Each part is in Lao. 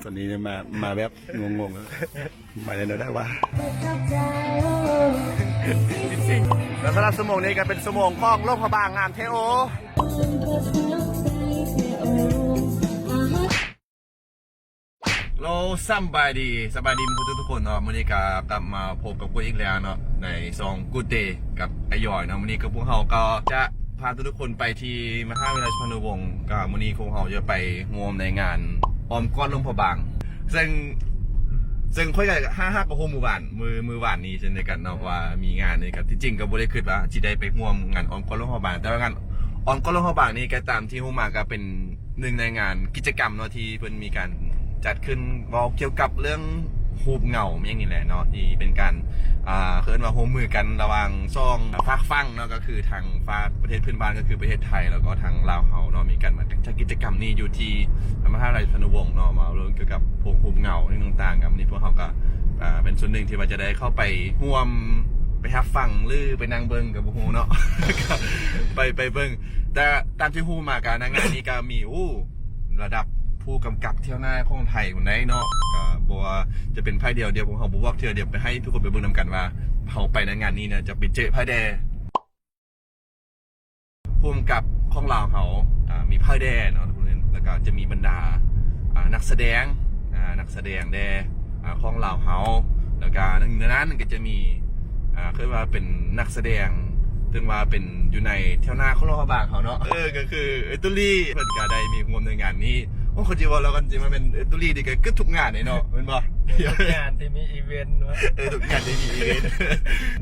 ຕອນນີ້ມາ ມາແບບງົງໆ ມາແນວໃດວະ? ແລະສຳລັບຊົ່ວໂມງນີ້ກໍເປັນຊົ່ວໂມງຂອງຫຼວງພະບາງງາມແທ້ໂອ. ໂລ ສຳບາຍດີ ສະບາຍດີໝູ່ທຸກໆຄົນເນາະ. ມື້ນີ້ກໍກັບມາພົບກັບກູອີກແລ້ວເນາະ ໃນຊ່ອງກູເຕກັບອ້າຍຢອຍເນາະ. ມື້ນີ້ກໍພວກເຮົາກໍຈະພາທຸກໆຄົນໄປທີ່ມະຫາວິທະຍາໄລສຸພານຸວົງ. ກໍມື້ນີ້ພວກເຮົາຈະໄປຮ່ວມໃນງານອ້ອມກອດຫຼວງພະບາງ ເຊິ່ງ ເຊິ່ງຂ້ອຍກໍຫາ ຫາກໍຮູ້ມື້ວານ ມື້ ມື້ວານນີ້ເຊັ່ນດຽວກັນເນາະ ວ່າມີງານນີ້. ກໍທີ່ຈິງກໍບໍ່ໄດ້ຄິດວ່າຊິໄດ້ໄປຮ່ວມງານອ້ອມກອດຫຼວງພະບາງ ແຕ່ວ່າງານອ້ອມກອດຫຼວງພະບາງນີ້ ກໍຕາມທີ່ຮູ້ມາກໍເປັນ ໜຶ່ງໃນງານກິດຈະກຳເນາະ ທີ່ເພິ່ນມີການຈັດຂຶ້ນ ເວົ້າກ່ຽວກັບເລື່ອງຮູບເງົາຫຍັງນີ້ແຫຼະເນາະ ທີ່ເປັນການ ອ່າ ເອີ້ນວ່າຮ່ວມມືກັນລະຫວ່າງສອງຟາກຝັ່ງເນາະ ກໍຄືທາງຟາກປະເທດເພື່ອນບ້ານ ກໍຄືປະເທດໄທ ແລ້ວກໍທາງລາວເຮົາເນາະ ມີການມາຈັດກິດຈະກຳນີ້ຢູ່ທີ່ມະຫາວິທະຍາໄລສຸພານຸວົງເນາະ ມາເລື່ອງກ່ຽວກັບພວກຮູບເງົາຫຍັງຕ່າງໆ. ກັບມື້ນີ້ພວກເຮົາກໍ ອ່າ ເປັນສ່ວນໜຶ່ງທີ່ວ່າຈະໄດ້ເຂົ້າໄປຮ່ວມ ໄປຮັບຟັງ ຫຼື ໄປນັ່ງເບິ່ງກໍບໍ່ຮູ້ເນາະ ໄປ ໄປເບິ່ງ. ແຕ່ຕາມທີ່ຮູ້ມາກະ ໃນງານນີ້ກະມີ ໂອ້ ລະດັບຜູ້ກຳກັບແຖວໜ້າຂອງໄທພຸ້ນໃດ໋ເນາະ. ກະບໍ່ວ່າຈະເປັນໃຜດຽວ ດຽວພວກເຮົາບໍ່ບອກເທື່ອ ດຽວໄປໃຫ້ທຸກຄົນໄປເບິ່ງນຳກັນວ່າ ເຮົາໄປໃນງານນີ້ນະ ຈະໄປເຈີໃຜແດ່. ຜູ້ກຳກັບຂອງລາວເຮົາ ອ່າ ມີໃຜແດ່ເນາະ ແລ້ວກະຈະມີບັນດາ ອ່າ ນັກສະແດງ ອ່າ ນັກສະແດງແດ່ ອ່າ ຂອງລາວເຮົາ ແລ້ວກະໃນນັ້ນກໍຈະມີ ອ່າ ເອີ້ນວ່າເປັນນັກສະແດງ ເຖິງວ່າເປັນຢູ່ໃນແຖວໜ້າຂອງຫຼວງພະບາງເຮົາເນາະ ເອີ ກໍຄືເອື້ອຍຕຸລີ ເພິ່ນກໍໄດ້ມີຮ່ວມໃນງານນີ້. ໂອ້ ຄັນຊິເວົ້າແລ້ວ ຄັນຊິມາແມ່ນເອື້ອຍຕຸລີນີ້ກໍເກືອບທຸກງານເລີຍເນາະ ແມ່ນບໍ່? ເອີ ທຸກງານທີ່ມີອີເວັນເນາະ ເອີ ທຸກງານທີ່ມີອີເວັນ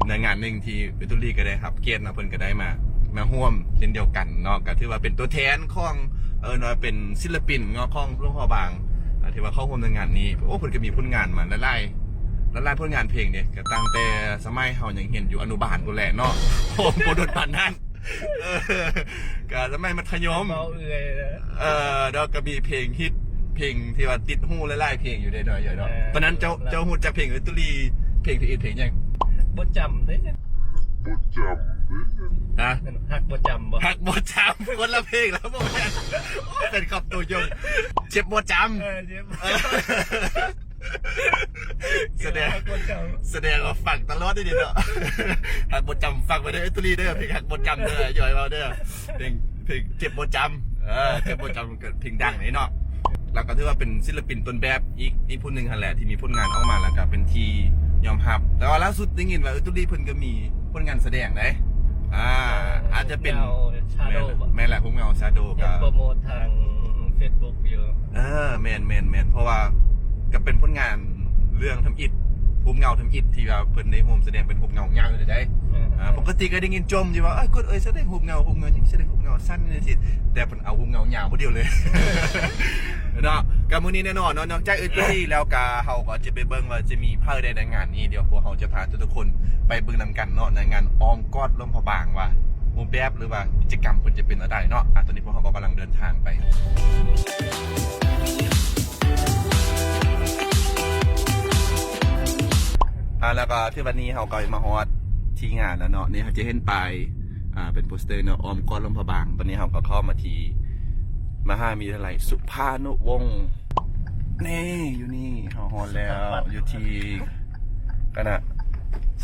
ໃນງານໜຶ່ງທີ່ເອື້ອຍຕຸລີກໍໄດ້ຮັບກຽດເນາະ ເພິ່ນກໍໄດ້ມາ ມາຮ່ວມເຊັ່ນດຽວກັນເນາະ ກໍຖືວ່າເປັນຕົວແທນຂອງ ເອີ້ນວ່າເປັນສິນລະປິນເນາະ ຂອງຫຼວງພະບາງ ອ່າ ທີ່ວ່າເຂົ້າຮ່ວມໃນງານນີ້. ໂອ້ ເພິ່ນກໍມີຜົນງານມາຫຼາຍໆ ຫຼາຍໆຜົນງານເພງເດ້ ກໍຕັ້ງແຕ່ສະໄໝເຮົາຍັງຮຽນຢູ່ອະນຸບານພຸ້ນແຫຼະເນາະ ບໍ່ດົນປານນັ້ນ ເອີ ກະສະໄໝມັດທະຍົມ ເວົ້າເອື້ອຍ ເອີ ແລ້ວກໍມີເພງຮິດ ເພງທີ່ວ່າຕິດຫູຫຼາຍໆເພງຢູ່ເດ້ເນາະ ເອີ ຕອນນັ້ນເຈົ້າ ເຈົ້າຮູ້ຈັກເພງເອື້ອຍຕຸລີ ເພງທີ່ເຮັດເພງຫຍັງ? ບໍ່ຈຳເດ້ ບໍ່ຈຳເດ້ ຮະ? ຮັກບໍ່ຈຳບໍ່? ຮັກບໍ່ຈຳ ຄົນລະເພງແລ້ວ ບໍ່ແມ່ນ ໂອ້ ແຟນຄລັບຕັວຍົງ ເຈັບບໍ່ຈຳ ເອີ ເຈັບ ສະແດງ ຮັກບໍ່ຈຳ ສະແດງວ່າຟັງຕະຫຼອດເດ້ເນາະ ຮັກບໍ່ຈຳ ຟັງໄວ້ເດີ ເອື້ອຍຕຸລີເດີ ເພງຮັກບໍ່ຈຳເດີ ຢອຍເວົ້າເດີ ເພງ ເພງເຈັບບໍ່ຈຳ ເອີ ເຈັບບໍ່ຈຳ ກໍເພງດັງເດ້ເນາະ ແລ້ວກໍຖືວ່າເປັນສິນລະປິນຕົ້ນແບບອີກ ອີກຜູ້ໜຶ່ງຫັ້ນແຫຼະ ທີ່ມີຜົນງານອອກມາ ແລ້ວກໍເປັນທີ່ຍອມຮັບ. ແຕ່ວ່າລ່າສຸດໄດ້ຍິນວ່າເອື້ອຍຕຸລີເພິ່ນກໍມີ ຜົນງານສະແດງໃດ໋ ອ່າ ອາດຈະເປັນ ເຫງົາ Shadow ແມ່ນ ບໍ່? ແມ່ນແຫຼະ ຮູບເງົາ Shadow ເຫັນ ກໍໂປຣໂມດທາງ Facebook ຢູ່ ເອີ ແມ່ນໆໆ ເພາະວ່າກໍເປັນຜົນງານເລື່ອງທຳອິດ ຮູບເງົາທຳອິດ ທີ່ວ່າເພິ່ນໄດ້ຮ່ວມສະແດງເປັນຮູບເງົາຍາວຢູ່ໃດ໋ ເອີ ອ່າ ປົກກະຕິກໍໄດ້ຍິນຈົ່ມຢູ່ວ່າ ເອີ ກົດເອີຍ ສະແດງຮູບເງົາ ຮູບເງົາຫຍັງ ສະແດງຮູບເງົາສັ້ນຈັ່ງຊີ້ ແຕ່ເພິ່ນເອົາຮູບເງົາຍາວຜູ້ດຽວເລີຍ ເນາະ. ກໍມື້ນີ້ແນ່ນອນເນາະ ນອກຈາກເອື້ອຍຕຸລີແລ້ວ ກໍເຮົາກໍຈະໄປເບິ່ງວ່າຈະມີໃຜແດ່ໃນງານນີ້. ດຽວພວກເຮົາຈະພາທຸກໆຄົນໄປເບິ່ງນຳກັນເນາະ ໃນງານອ້ອມກອດຫຼວງພະບາງ ວ່າຮູບແບບ ຫຼືວ່າກິດຈະກຳເພິ່ນຈະເປັນແນວໃດເນາະ. ອ່າ ຕອນນີ້ພວກເຮົາກໍກຳລັງເດີນທາງໄປ ອ່າ ແລ້ວກໍທີ່ວັນນີ້ເຮົາກໍມາຮອດທີ່ງານແລ້ວເນາະ. ນີ້ເຮົາຈະເຫັນປ້າຍ ອ່າ ເປັນໂປສເຕີເນາະ ອ້ອມກອດຫຼວງພະບາງ. ຕອນນີ້ເຮົາກໍເຂົ້າມາທີ່ມະຫາວິທະຍາໄລສຸພານຸວົງ ນີ້ ຢູ່ນີ້ ເຮົາຮອດແລ້ວ ຢູ່ທີ່ຄະນະ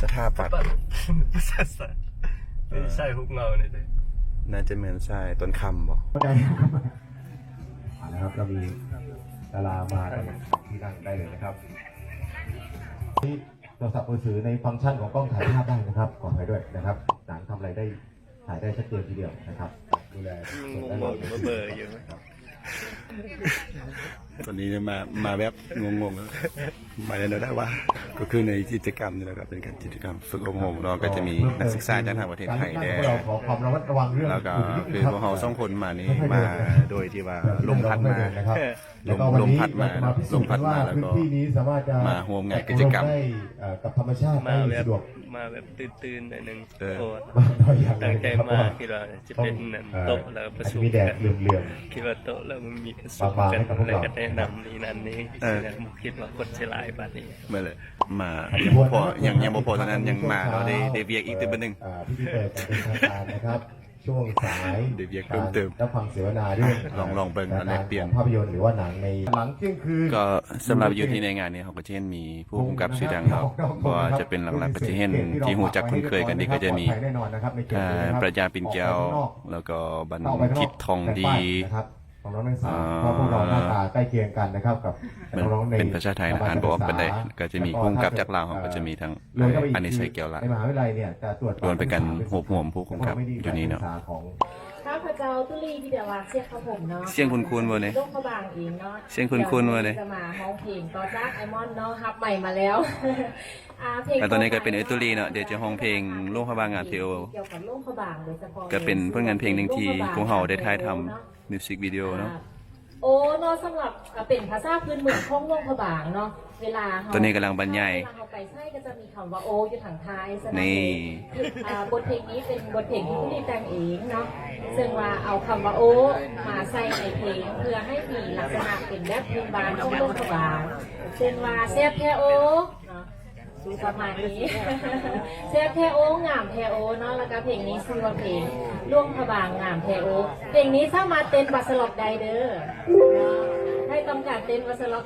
ສະຖາປັດ ເອີ ໃສ່ຮູບເງົານີ້ຕິ ໜ້າຈະແມ່ນໃສ່ຕົ້ນຄຳບໍ່? ເອົາລະຄັບ ກໍມີດາລາມາທີ່ນັ່ງໄດ້ເລີຍນະຄັບ. ໂທລະສັບມືຖືໃນຟັງຊັນຂອງກ້ອງຖ່າຍພາບໄດ້ນະຄັບ ຂໍອະໄພດ້ວຍນະຄັບ. ໜັງທຳອະໄລໄດ້ ຖ່າຍໄດ້ຊັດເຈນທີດຽວນະຄັບ. ດູແລ ງົງໆ ເບີໆຢູ່. ຕອນນີ້ມາ ມາແບບງົງໆ ມາແນວໃດວະ? ກໍຄືໃນກິດຈະກຳນີ້ແຫຼະ ກໍເປັນການກິດຈະກຳຝຶກອົບຮົມເນາະ ກໍຈະມີນັກສຶກສາຈາກທາງປະເທດໄທແດ່ ແລ້ວກໍຄືພວກເຮົາສອງຄົນມານີ້ ມາໂດຍທີ່ວ່າລົມພັດມາ ລົມ ລົມພັດມາ ລົມພັດມາ ແລ້ວກໍມາຮ່ວມງານກິດຈະກຳ ມາແບບ ມາແບບຕື່ນໆໜ້ອຍໜຶ່ງ ເອີ ເພາະວ່າຕັ້ງໃຈມາ ຄິດວ່າຊິເປັນອັນ ໂຕະແລ້ວປະຊຸມກັນ ຄິດວ່າໂຕະແລ້ວມັນມີປະຊຸມກັນ ແລ້ວກໍແນະນຳນີ້ນັ້ນນີ້ ເອີ ຊິນະ ບໍ່ຄິດວ່າຄົນຊິຫຼາຍປານນີ້. ແມ່ນແຫຼະ ມາ ຍັງບໍ່ພໍ ຍັງ ຍັງບໍ່ພໍເທົ່ານັ້ນ ຍັງມາເນາະ ໄດ້ ໄດ້ວຽກອີກຕື່ມໜຶ່ງ ອ່າ ພິທີເປີດຢ່າງເປັນທາງການນະຄັບ. ช่วงสาย ได้เวียกเพิ่มเติม การรับฟังเสวนาเรื่อง ลอง ลองเบิ่ง การ แลกเปลี่ยน ของภาพยนตร์หรือว่าหนังในหลังเที่ยงคืน ก็สำหรับอยู่ที่ในงานนี้ เราก็จะเห็นมีผู้กำกับชื่อดังเนาะ บ่ว่าจะเป็นหลักๆ ก็จะเห็นที่รู้จักคุ้นเคยกันดี ก็จะมี อ่า ปรัชญา ปิ่นแก้ว แล้วก็บัณฑิต ทองดี ของน้องนักศึกษา อ่า เพราะพวกเราหน้าตาใกล้เคียงกันนะครับ กับน้องๆ ใน เป็นภาษาไทยนะ อ่านบ่ออกปานใด ก็จะมีผู้กำกับจากลาว ก็จะมีทั้ง โดยเฉพาะอีก อันนี้ใส่แก้วละ ในมหาวิทยาลัยเนี่ยจะตรวจ รวมเป็นการรวบรวมผู้กำกับอยู่นี่เนาะ ข้าพเจ้า ตุลี กิติวัฒน์ เสียงคำผมเนาะ เสียงคุ้นๆ บ่นี่ หลวงพระบางเองเนาะ เสียงคุ้นๆ บ่นี่ จะมาร้องเพลงต่อจากไอมอนเนาะ ฮับไมค์มาแล้ว อ่า เพลง แล้วตอนนี้ก็เป็นไอ้ตุลีเนาะ เดี๋ยวจะร้องเพลงหลวงพระบางงามเทโอ เกี่ยวกับหลวงพระบางโดยเฉพาะ ก็เป็นผลงานเพลงหนึ่งที่พวกเราได้ถ่ายทำ มิวสิกวิดีโอเนาะ โอ้ เนาะ สำหรับ อ่า เป็นภาษาพื้นเมืองของหลวงพระบางเนาะ เวลาเฮา ตอนนี้กำลังบรรยาย เวลาเฮาไปใช้ก็จะมีคำว่าโอ้อยู่ทางท้าย ฉะนั้น นี่ อ่า บทเพลงนี้เป็นบทเพลงที่ตุลีแต่งเองเนาะ ซึ่งว่าเอาคำว่าโอ้มาใส่ในเพลง เพื่อให้มีลักษณะเป็นแบบพื้นบ้านของหลวงพระบาง เช่นว่าแซ่บแท้โอ้เนาะ ประมาณนี้ แซ่บแท้โอ้ งามแท้โอ้เนาะ แล้วก็เพลงนี้ชื่อว่าเพลงหลวงพระบางงามแท้โอ้ เพลงนี้สามารถเต้นบัสซอปได้เด้อ ใครต้องการเต้นบัสซอป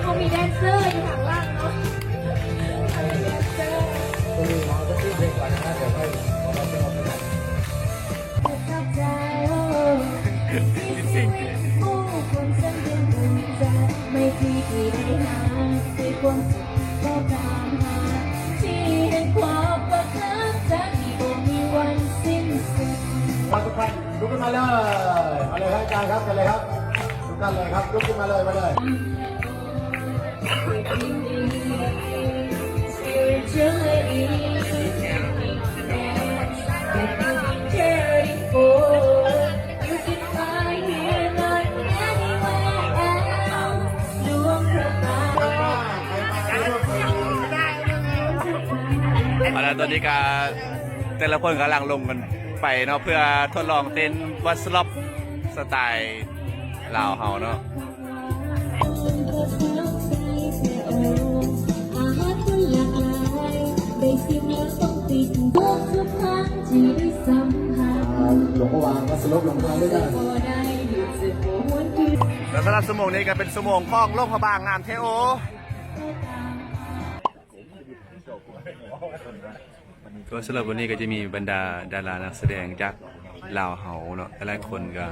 เฮามีแดนเซอร์อยู่ข้างหลังเนาะ เฮามีแดนเซอร์ ทุกท่านลุกขึ้นมาเลย มาเลยครับอาจารย์ครับ เชิญเลยครับ ทุกท่านเลยครับ ลุกขึ้นมาเลย มาเลย เอาละ ตอนนี้ก็แต่ละคนกำลังลงกันไปเนาะ เพื่อทดลองเต้นบัสซอปสไตล์ลาวเฮาเนาะ หลวงพระบางก็สลบลงมาด้วยกัน แล้วสำหรับชั่วโมงนี้ก็เป็นชั่วโมงของหลวงพระบางงามแท้โอ ก็สำหรับวันนี้ก็จะมีบรรดาดารานักแสดงจากลาวเฮาเนาะ หลายๆ คนก็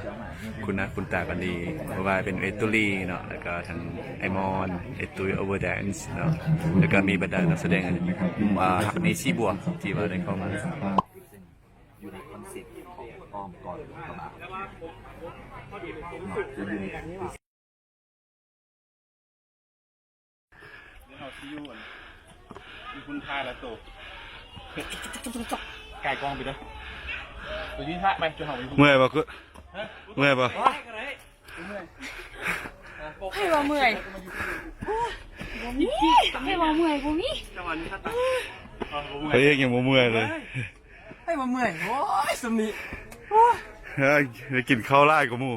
คุ้นหน้าคุ้นตากันดี บ่ว่าเป็นเอตุลีเนาะ แล้วก็ทั้งไอมอน เอตุย โอเวอร์แดนซ์เนาะ แล้วก็มีบรรดานักแสดง อ่า ฮักนี้สีบัว ที่ว่าได้เข้ามา อยู่ในคอนเซ็ปต์ของอ้อมกอดกระบะ เนาะ จะอยู่ใน เฮาสิอยู่ อยู่คุณท่าละโต ไก่กองไปเด้อ ตัวยืนท่าไป จนเฮา เมื่อยบ่ คือ ฮะ เมื่อยบ่ โอ๊ย ไผว่าเมื่อย บ่มี ไผว่าเมื่อย บ่มี จังหวะนี้ท่าตา พระเอกยังบ่เมื่อยเลย ไผว่าเมื่อย โอ๊ย สำนี้ โอ๊ย เฮ้ย ได้กินข้าวหลายกว่าหมู่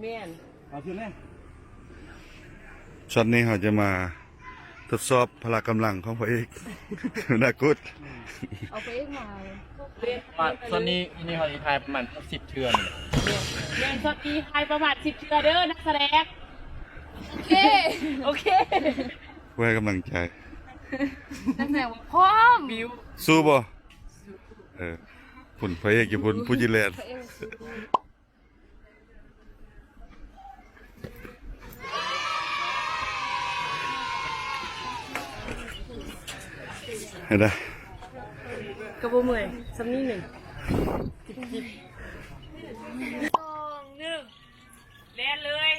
แม่น เอาขึ้นแม่ ช็อตนี้เราจะมาทดสอบพละกำลังของพระเอก อนาคต เอาพระเอกมา ช็อตนี้ นี่เขาถ่ายประมาณสิบเทื่อนี่ แม่น แม่น ช็อตนี้ถ่ายประมาณสิบเทื่อเด้อ นักแสดง โอเค โอเค ผู้ให้กำลังใจ นักแสดงว่าพร้อม บิว สู้บ่ เออ พุ่นพระเอกอยู่พุ่น ผู้จิแลน พระเอก เห็นไหม ก็บ่เมื่อย สำนี้หนึ่ง สอง หนึ่ง แล่นเลย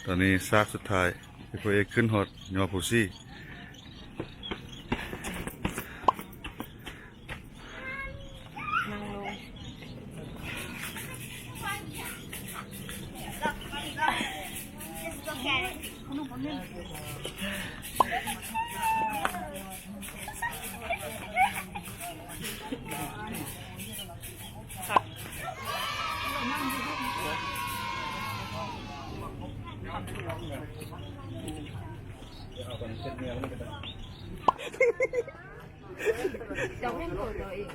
ตอนนี้ซากสุดท้าย ที่พระเอกขึ้นฮอดยอดภูซี่ นั่งลง ເຈົ້າເຫັນໂຕເຈົ້າເອງ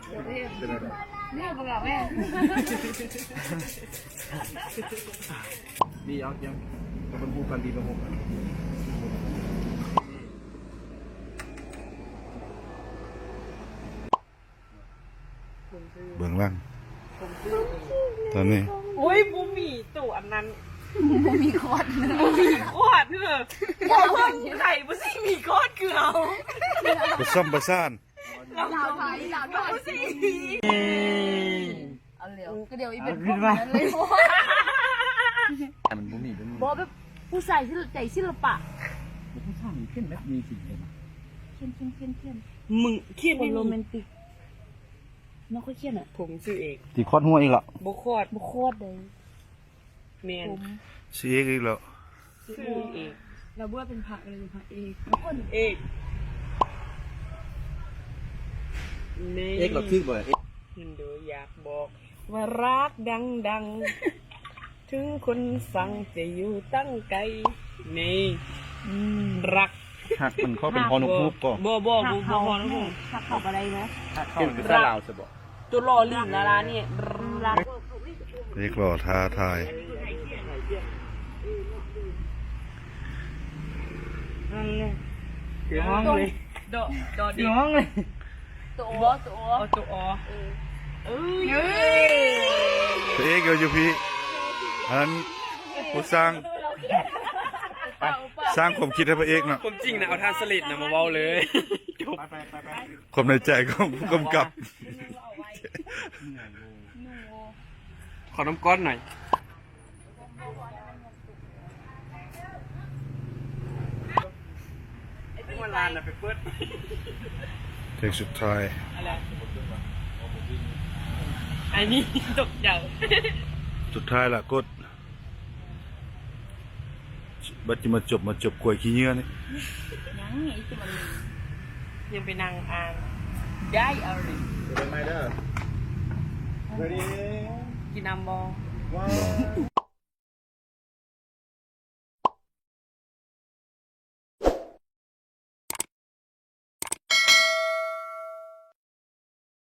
ເຈົ້າເຫັນ ນີ້ບໍ່ກະແມ່ນ ນີ້ເອົາກຽມ ເປັນຄູ່ກັນດີກວ່າ ເບິ່ງຫຼັງ ຕອນນີ້ ໂອ້ຍ ບໍ່ມີໂຕອັນນັ້ນ ບໍ່ມີຄອດ ບໍ່ມີຄອດເດີ ບໍ່ເບິ່ງໃຜບໍ່ຊິມີຄອດຄືເຮົາ ປະສົມປະສານ ລາວໄທ ລາວໄທ ເອົາແລ້ວ ກະດຽວອີເປັນ ມັນບໍ່ມີ ບໍ່ມີ ບໍ່ ແບບຜູ້ຊາຍທີ່ໃຈສິລະປະ ຜູ້ຊາຍນີ້ຂຽນແບບມີສິນເດ ຂຽນ ຂຽນ ຂຽນ ຂຽນ ມຶງຂຽນແບບນີ້ ໂຣແມນຕິກ ນ້ອງຂ້ອຍຂຽນອະ ຜົມຊື່ເອກ ຊິຄອດຫົວອີກລະ ບໍ່ຄອດ ບໍ່ຄອດເດ ແມ່ນ ຊື່ເອກອີກແລ້ວ ຊື່ເອກ ລາວບໍ່ເປັນພະ ເປັນພະເອກ ເອກ ເອກລາວຖືກບໍ່ ເອກ ເຫັນໂດຍຢາກບອກວ່າຮັກດັງໆ ເຖິງຄົນສັງຈະຢູ່ຕັ້ງໄກ ນີ້ ອືມ ຮັກ ຮັກມັນເຂົ້າເປັນ ຮັກ ຮອນົກ ບໍ່ ຮູບກໍ ບໍ່ ບໍ່ ບໍ່ ບໍ່ ຮໍນົກ ຮັກເຂົ້າບໍ່ໄດ້ນະ ຮັກເຂົ້າເປັນພາສາລາວຊະບໍ່ ຕົວລໍລິງລາລານີ້ ລັກ ເລກລໍທ້າທາຍ ນັ້ນແຫຼະ ຄືຫ້ອງເລີຍ ດ ດ ຄືຫ້ອງເລີຍ ຕົວ ຕົວ ຕົວ ເອີ ເອີ ພະເອກຢູ່ພີ້ ອັນນັ້ນຜູ້ສ້າງ ສ້າງຄວາມຄິດໃຫ້ພະເອກເນາະ ຄວາມຈິງນະ ເອົາທານສະເລັດນະມາເວົ້າເລີຍ ຈົບ ຄວາມໃນໃຈຂອງຜູ້ກຳກັບ ຂໍນ້ຳກ້ອນໜ້ອຍ ເທກສຸດທ້າຍ ອັນນີ້ຕົກໃຈ ສຸດທ້າຍລະກົດ ບັດຈະມາຈົບ ມາຈົບກວຍຂີ້ເຫຍື້ອນີ້ ຍັງອີກ ຍັງໄປນັ່ງອ່ານໄດອາຣີ ກິນນ້ຳບໍ່?